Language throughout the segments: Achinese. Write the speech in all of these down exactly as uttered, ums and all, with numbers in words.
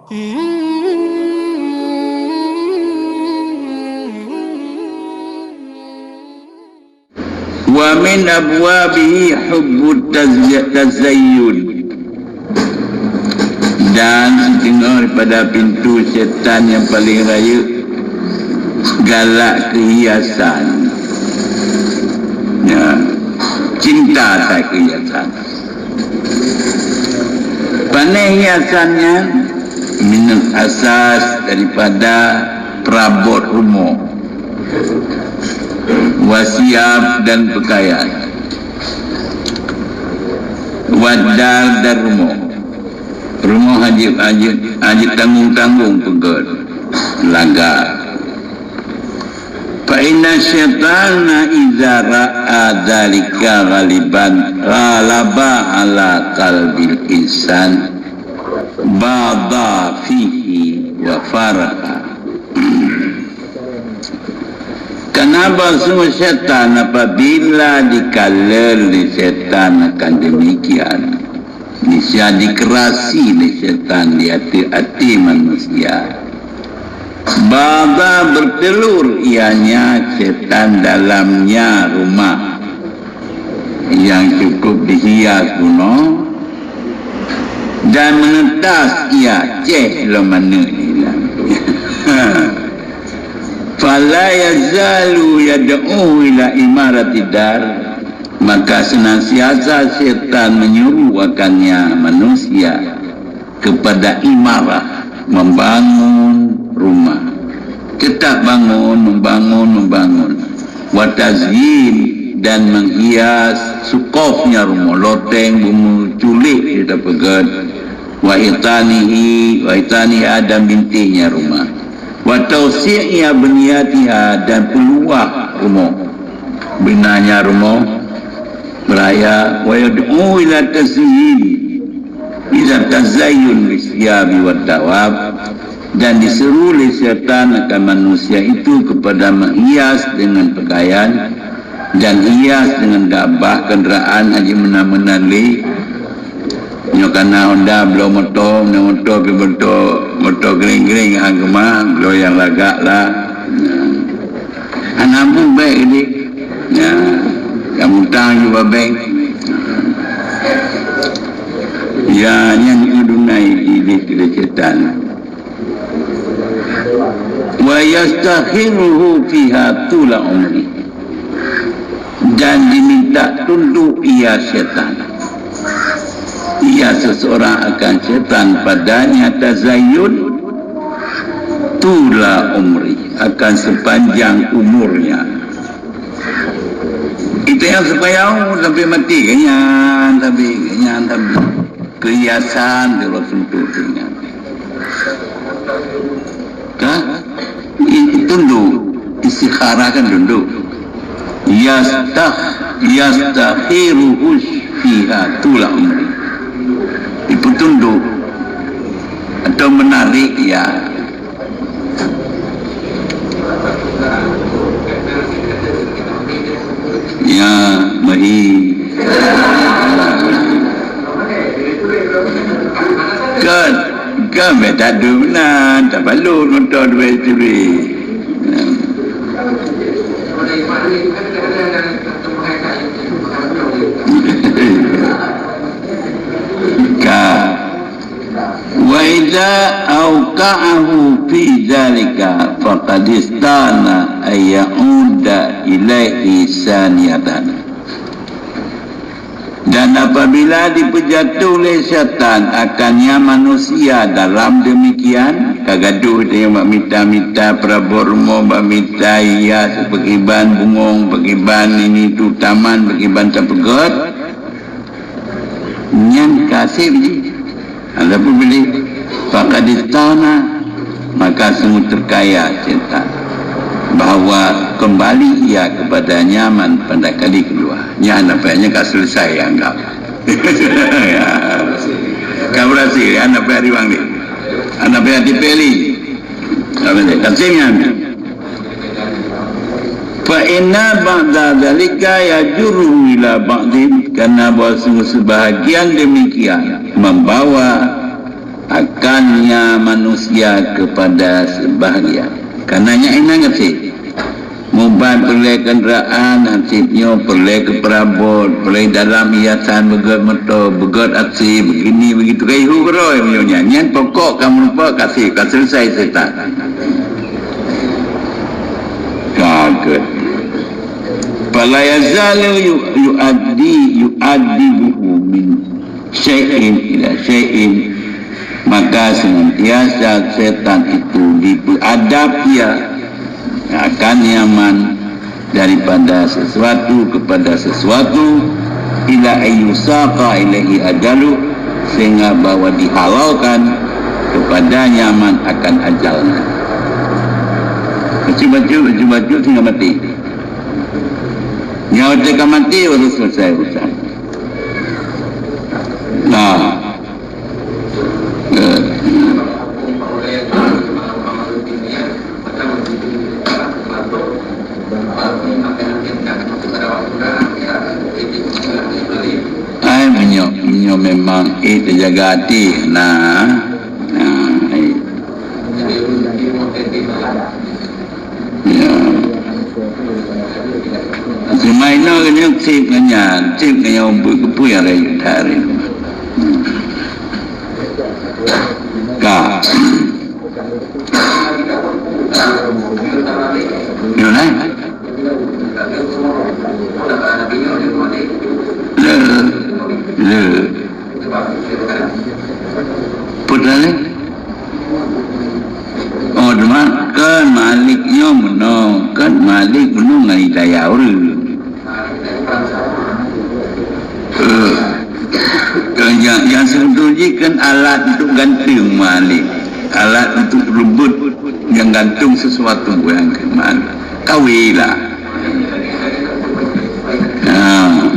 Wa min abwabihi hubbut tazay-, tazayyun. Dan siteungoh daripada pintoe syaitan nyang paleng rayeuk, galak keuhiasan. Ya, cinta that keuhiasan. Pane hiasan nyan? Minal asas, daripada peurabot rumoh, wasiyab, dan peukayan, wadar, dan rumoh. Rumoh hana jeuet, hana jeuet, hana jeuet tanggong-tanggong peugét, lagak. Fa inna syaitana idza ra'a dzalika ghaliban ghalaba ala qalbil insan baghdha fihi wa faraha. Karena bahwasanya syaitan apabila dikalon lé syaitan akan demikian, bisa dikerasi lé syaitan di até-até manusia. Baghdha bertelur ianya syaitan dalamnya rumah yang cukup dihias bunoe dan menetas ia céh lom aneuk hilang. Fala yazalu yad'u ila imarati dar, maka senantiasa syaitan menyuruh akannya manusia kepada imarah, membangun rumah. Tetap bangun, membangun, membangun. Wa tazyin, dan menghias sukofnya rumoh, loteng, bumoe, culik, kita peugét. Wa itanihi, wa itaniha, dan bintéhnya rumah. Wa tausi'iha, bunyatiha, dan peuluah rumoh. Binanya rumoh raya. Wa yad'u ila tazyin, ila tazayyun bisiyabi wa thawab, dan diseru lé syaitan akan manusia itu kepada menghias dengan pakaian dan hias dengan dabah, kenderaan, hana meunan-meunan lé. Nyoe kana Honda, bloe moto, nyoe moto pih moto, moto gering-gering, han keumah, bloe nyang lagak lah. Hana mampu bèk geude. Ya, nyang utang juga bank. Ya, nyan keudunai idéh keu syaitan. Wa yastakhiruhu fiha tula umri. Dan diminta tunduk ia syaitan. Ia seseorang akan syaitan padanya tazayyun tula umri, akan sepanjang umurnya. Kita yang supaya sampai mati, kenyan tapi, kenyan tapi. Perhiasan kalau sentuh dengan. Kan? Tunduk. Istikharah kan tunduk. Yastah, yastakhiruhu fiha tula umri. Itu tunduk atau menarik ya. Ya, mari. Kan, kan beda dulu meunan, tabalot moto dua isteri. Ka. Wa idza auqa'ahu fi dzalika faqad istana ay ya'uda ilaihi saniyatan. Dan apabila dipeujatuh lé syaitan akannya manusia dalam demikian, ka gadoh dia bak mita-mita peurabot rumoh, bak mita hias, pakriban bungong, pakriban ini tu taman, pakriban tapeugét, nyan ka sép jih. Adapun bila faqad istana, maka sungguh terkaya syaitan, bahwa kembali ia kepada nyaman pada kali kedua. Nyan apa nyan ka selesai anggap. Ya. Ka berhasil, ya, anak payah riwang ni. Anak payah dipilih. Amin. Tafsirnya, amin. Fa inna ba'da dzalika yajurru ila ba'din, karena bahwa sungguh sebahagian demikian membawa akannya manusia kepada sebahagian. Karena nyan inan gasien. Muban peureulèe keundaraan, haseb nyoe peureulèe keu peurabot, peureulèe dalam hiasan, beugöt moto, beugöt asèe, begini begitu. Ka ihu keudroe meunyoe nyan. Nyan pokok ka meurumpok ka se-, ka selesai setan. Ka gèt. Fala yazalu yu-, yu'addi, yu'addibuhu min syai'in ila syai'in, maka senantiasa setan itu dipeuadab ia akan nyaman daripada sesuatu kepada sesuatu, ila ayyusaqa ilaihi ajalu, sehingga bahwa dihalalkan kepada nyaman akan ajalnya. Bacut-bacut, bacut-bacut sehingga mati. Nyawa teuka mati baru selesai urusan. Nah, Ai meunyoe, meunyoe memang eh teujaga até, nah, nah, eh. Ya. Teuma inoe geuh nyan cit ngon nyan, cit ngon nyan ubeut keupeue nyang rayeuk that. Ka. Nyoe, eh? Le. Le. Peue tadi? Oh, teuma kan Malik nyoe meunoe, kan Malik meunoe ngon hidayah ureueng. Eh, yang, yang seubeutôi jih kan alat untuk gantung Malik, alat untuk rebut yang gantung sesuatu yang ke Malik. Kawin lah. Ha.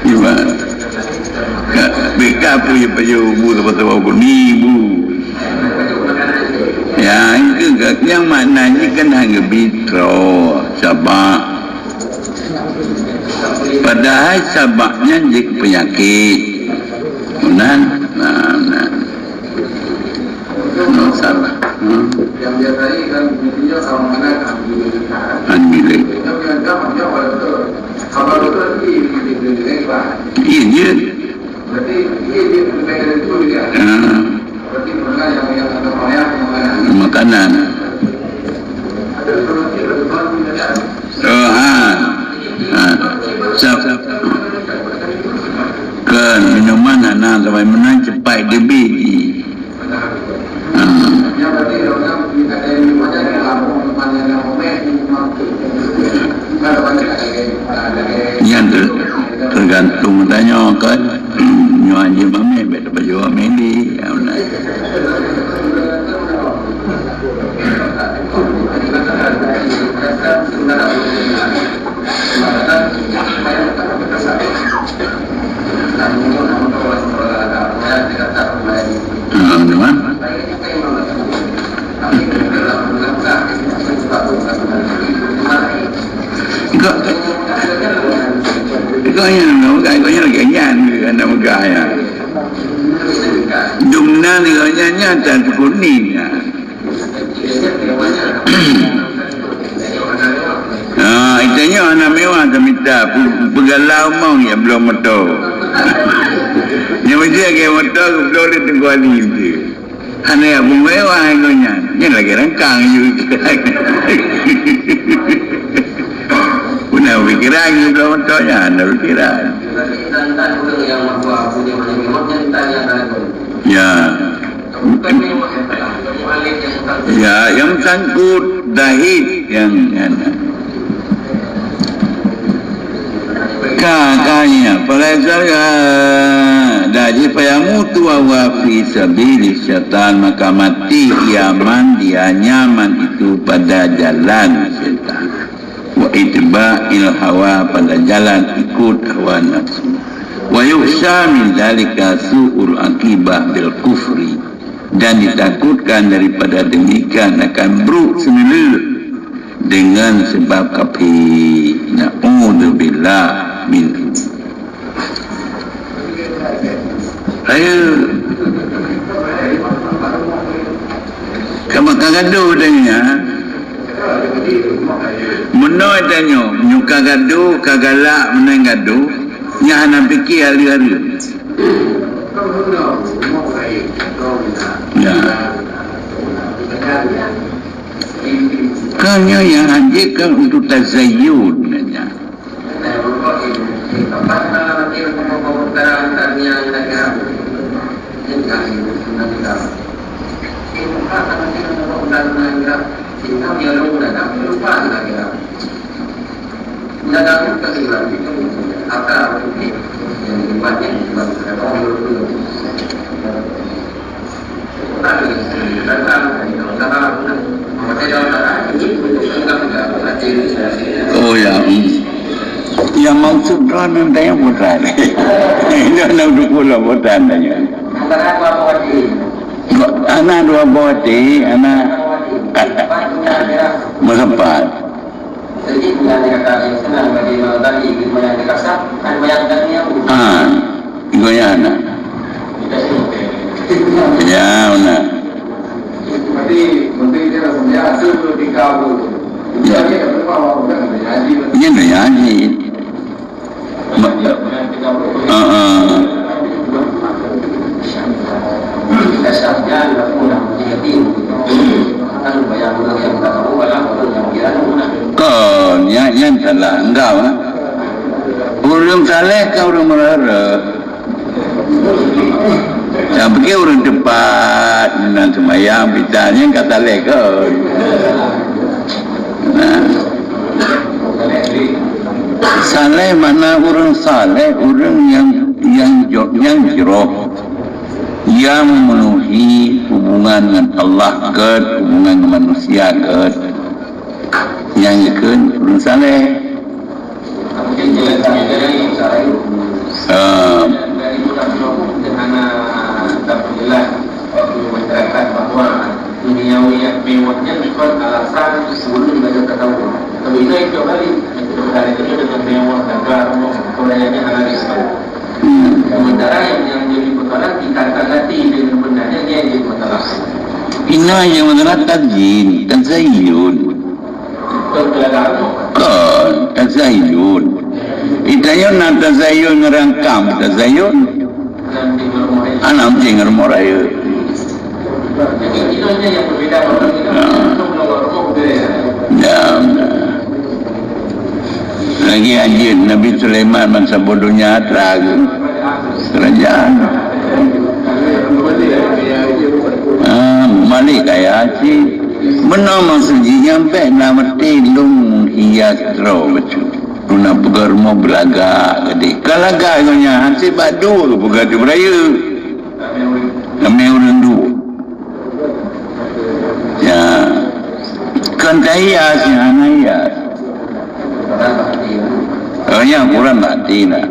Iman. Bika pun ya payu bu sama-sama bu ni bu. Ya, itu nyang makna jih kan hana geubri droe, sabab. Padahai sabab nyan jeuet peunyakét. Meunan, nah, nah. Nah, salah. Hmm. Alhamdulillah. Iya, iya. Ah. Makanan. Oh, ha. Ha. Sa-, kan, minuman hana sampai meunan cepat debit. Ha. Nyan ter-, tergantung tanyoe kan. Nyoe Haji Mameh, bèk tapajoh Mameh lé. Ya, beuna. Ha, teuma. Gobnyan, gobnyan lagèe nyan, gobnyan lagèe nyan. Dumnan gobnyan nyan tan peukuning nyan. Ah, itanyoe hana mewah tamita, pu-, peugala umong ya bloe moto. Nyang meusti lagèe moto geubloe lé Teungku Ali tu. Hana jak peumewah gobnyan. Nyan lagèe rangkang ju. Peue na pikiran geuh droe mantong nyan, hana pikiran. Ya. Ya, nyang sangkut zahid nyang, nyang. Ka, ka, ya. Fala yazalu, ah, Dah jih, "Fayamutu wa huwa fi sabili syaitan," maka mati ia man, dia nyan man itu pada jalan syaitan. "Wa itba'il hawa," pada jalan ikut hawa nafsu. "Wa yukhsha min dzalika su'ul aqibah bil kufri," dan ditakutkan daripada demikian akan brok seuneulheueh dengan sebab kafé. Na'udzubillah min. Ayo. Kamu ka gadoh dah nya. Meunoe tanyoe, nyoe ka gadoh, ka galak, meunan gadoh, nyan hana pike hari-hari. Ya. Kan nyan nyang hanjeuet kan untuk tazayyun nyan. Oh ya, hmm. Yang maksud droeneuh tanya putra. Ini anak dukung lah putra tanya. Anak dua buah hati, anak meusapat. Ha, goyang anak. Ya, benar. Tapi menteri dia dah sebenarnya hasil tu tiga puluh. Ya. Dia tak berubah apa kan? Dia haji. Ini dah haji. Ma-, ah, ah. Kon, nyan, nyan salah. Enggak, ah. Ureueng saleh ka ureueng meureuh-reuh. Nyang pike ureueng teupat, meunan seumayang, pita, nyan ka saleh kon. Nah. Saleh makna ureueng saleh, ureueng nyang, nyang jo-, nyang jroh, nyang meumeunui hubungan ngon Allah gèt, hubungan ngon manusia gèt. Nyan geukheun ureueng saleh. Ah. Sementara yang, yang jadi persoalan, kita tak ngerti dia sebenarnya, dia yang jadi masalah. Ina yang masalah tazyin, tazayyun. Kon, tazayyun. Ita nyoe na tazayyun ngeurangkam, tazayyun. Anak mesti ngeureumoh rayeuk. Ya. Ya. Lagi anjeut Nabi Sulaiman ban saboh donya atra geuh. Kerajaan. Ah, Malik kaya cit. Meunan maksud jih nyan bèk na meuti lôn hias droe bacut. Lôn na peugah rumoh beulagak geude. Ka lagak nyoe nyan, han sép bak dua geupeugah di beuraya. Ramé ureueng duek. Ya. Kon tahias, ya, hana hias. Oh, ya, kurang batin lah.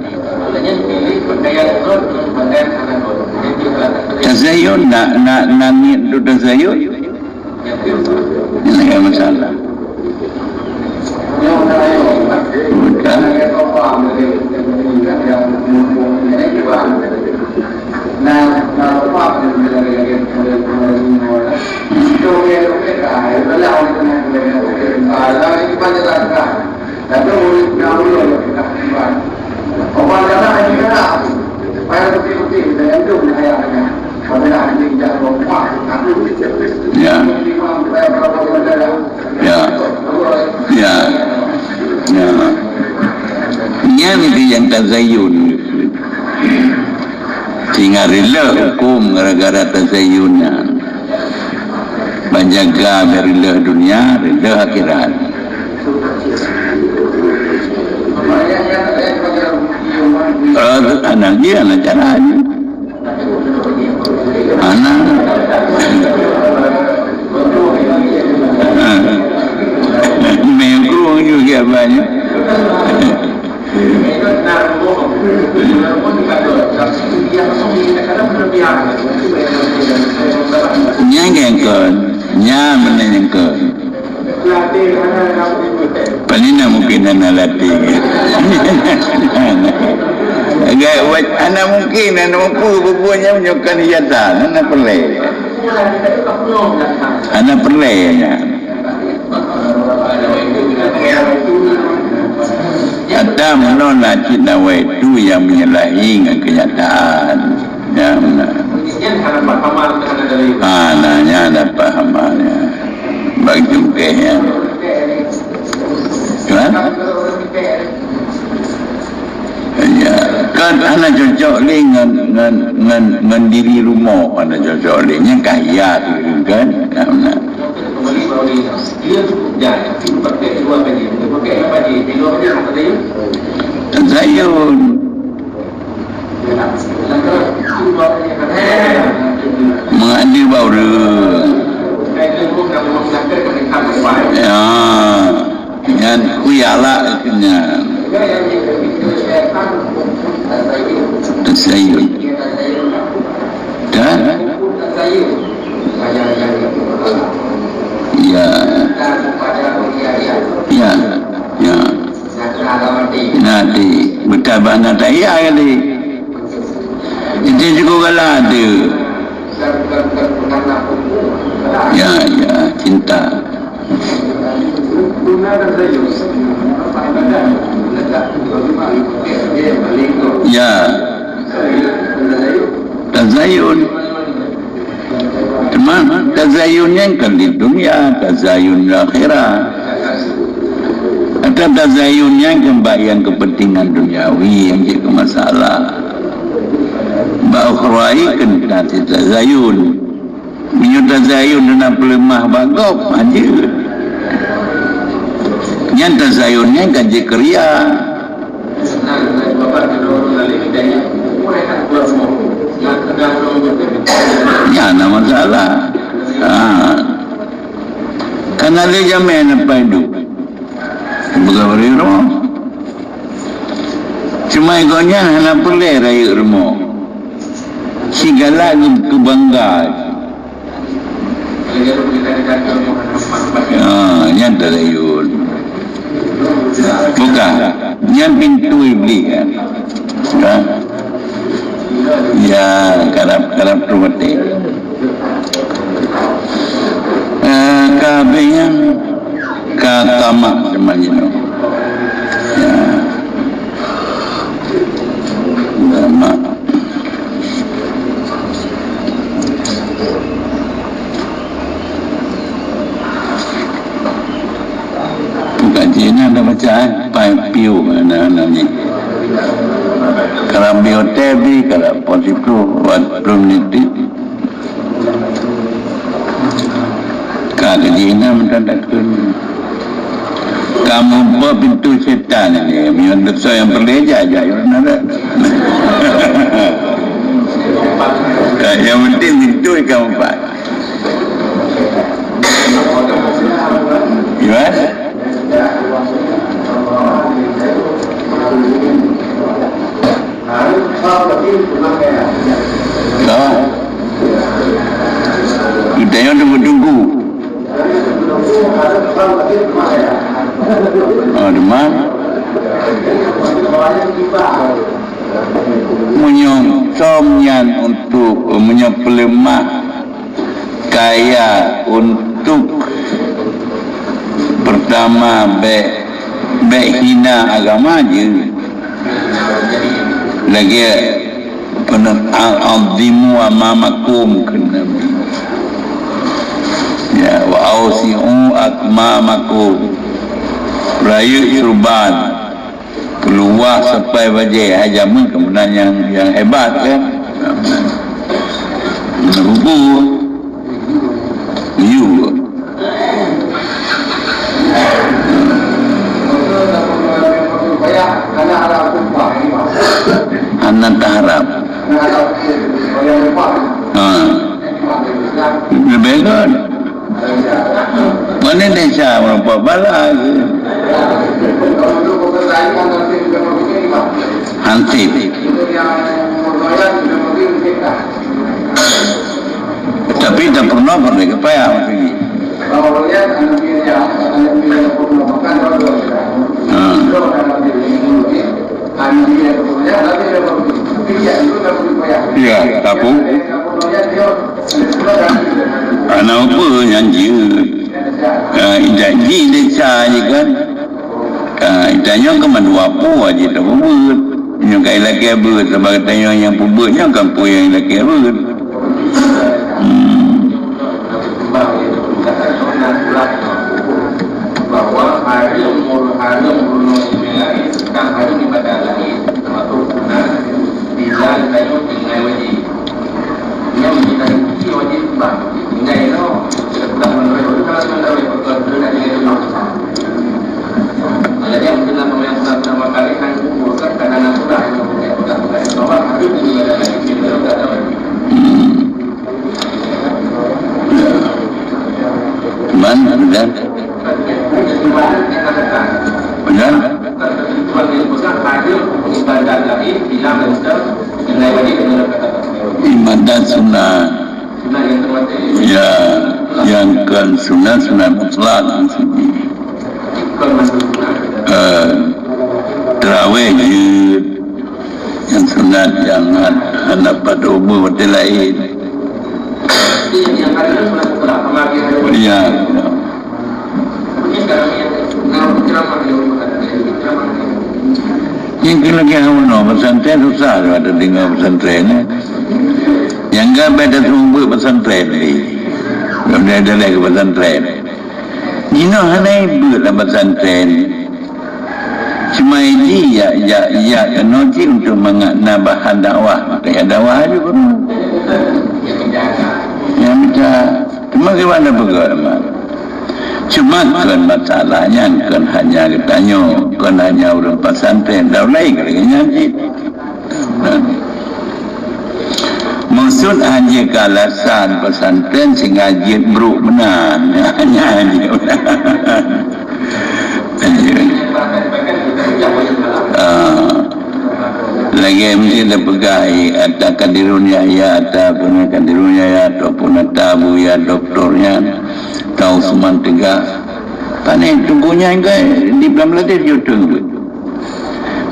Tazayyun, nak, nak, nak niet tu tazayyun. Ini yang masalah. Bukan. Ya. Ya. Ya. Ya. Nyan itu yang tazayyun. Sehingga rila hukum gara-gara tazayyun nyan. Ban jaga bèk rila dunia, rila akhirat. Eh, anak dia, anak cara dia. Nyan nyang kon, nyan meunan nyang kon. Paling na mungkin hana latih. Agak wat, hana mungkin, hana mampu, bubuh nyan meunyoe kon ijazah, hana peureulée. Hana peureulée nyan. Ata meunoe na cit nawaitu nyang menyalahi ngon keunyataan. Nyan na. Ah, na nyan na pahamannya. Bagi jungkeh nyan. Kan? Ya, kan hana cocok lé ngon, ngon, ngon, ngon diri rumoh hana cocok lé. Nyan ka hias tu kan. Nah, nah. Tazayun. Mengadu bak ureueng. Ya. Nyan khuyala nyan. Tazayun. Kan? Ya. Ya. Ya. Nanti. Beutaba na taya kali. Itu cukup galak tu. Ya, ya, cinta. Ya. Tazayun. Teuma tazayun nyan kan di dunia, tazayun di akhirat. Atau tazayun nyan kan bak nyang kepentingan duniawi nyang jeuet keu masalah. Bak ukhrawi kan tazayun. Meunyoe tazayun na peuleumah bak gob, ha jeuet. Nyan tazayun nyan ka jeuet keu ria. Nyan na masalah. Ha. Kan ada jamé na pai duek. Bukan beri rumah. Cuma gobnyan hana peureulée rayeuk rumoh. Sigala geu-, geubangga. Ah, nyan tazayun. Bukan. Nyan pintoe Iblih, kan? Ha? Ya, karab, karab tu mati. Eh, ka habéh nyan, ka tamak teuma jinoe. Ya. Tamak. Bukan cina dah baca, eh. Pai piu, na, na ni. Kalau bioteh bi, kalau positif, buat belum ni. Ka geujina meunan takheun. Ka muphom pintoe setan nyan, meunyoe desya nyang peureulée jak, jak, jak, nak. Ka nyang penting pintoe ka muphom. Gimana? Ka. Geutanyoe tunggu-tunggu. Oh, teuma. Meunyoe som nyan untuk, meunyoe peuleumah kaya untuk peurtama bék, bék hina agama jeuet. Lagée peunan, "Azimu amamakum," kheun Nabi. Ya, "Wa ausi'u akmamakum." Rayeuk syuruban. Peuluwah sapai bajée, hai jameun keumeunang nyang, nyang hebat, kan? Ruku. Yu. Hana taharab. Ha. Leubeh kan? Pane desya meureumpok bala. Hansip. Tapi tak pernah, pernah ke payah maksudnya. Ha. Ya, tapi anak apa yang jeuet? Ah, ijak ji desya je kan. Ah, tanyoe keu mandua po aja tapeubuet. Nyoe ka ilakée beuet, sabab tanyoe nyang peubuet nyoe kan po nyang ilakée beuet. Hmm. Bahwa hareuem, hareuem bunoe iébadat laén, teumasôk sunat, bila tanyoe tinggai wajéb. Nyan kita suci wajib sembah. Tinggai inoe, kita pulang melalui, kita pulang melalui, betul, betul, dan dia pulang. Jadi, yang kita punya pertama kali kan kumpulkan karena nak pulang, nak pulang, nak pulang. Bahwa harus ini ada lagi, kita ada lagi. Man, dan, dan. Ibadat sunat. Ya, nyang kon sunat, sunat mutlak maksudnya. Eh, tarawih jeuet, nyang sunat, nyang hana pada umu watée laén. Ya. Nyang keu lagée hana pesantren susah lom ada tinggal pesantren, eh. Nyang ka beda seumeubeuet pesantren ni. Belum ada lagi pesantren. Jinoe hana beuet lam pesantren. Cuma ini ya, ya, ya, keunoe cit untuk mangat na bahan dakwah. Maka ya dakwah aja guru. Yang minta Teuma gimana peugah, Mak? Cuma kon masalah nyan kon hanya geutanyoe, kon hanya ureuëng pesantren, dan lain lagée nyan cit. Maksud hanya ke alasan pesantren sehingga jeuet brok meunan. Hanya jeuet meunan. Ah. Lagée meusti tapeugah, eh, ata Kadirun Yahya, ata puna Kadirun Yahya, ataupun ata Abuya Doktor nyan, ata Usman Teugah. Pane Teungku nyan ke di Bangladesh jeuet teungku.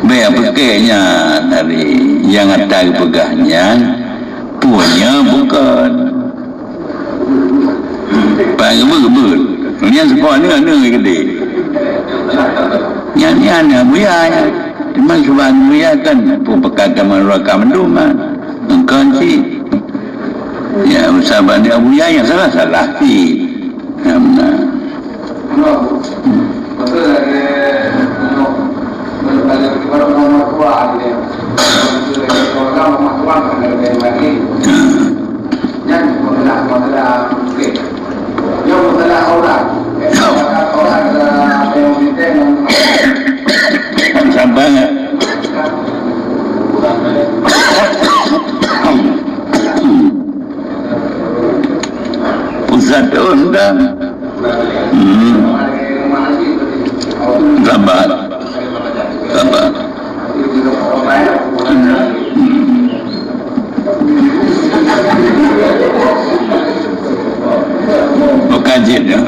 Bèk peuke nyan dari nyang ata geupeugah nyan, peue nyan bukon. Pak geubeuet-geubeuet. Nyan seupôt aneuk-aneuk geude. Nyan, nyan aneuk Abuya nyan. Cuma sebab aneuk Abuya kan, peue peugah teuma raka mandum kan. Engkon cit. Ya, saban Abuya nyang salah-salah cit. Ya, beuna. Sabar. Pusat tu dah. Hmm. Sabar. Sabar. Hmm. Bukan jin, ya.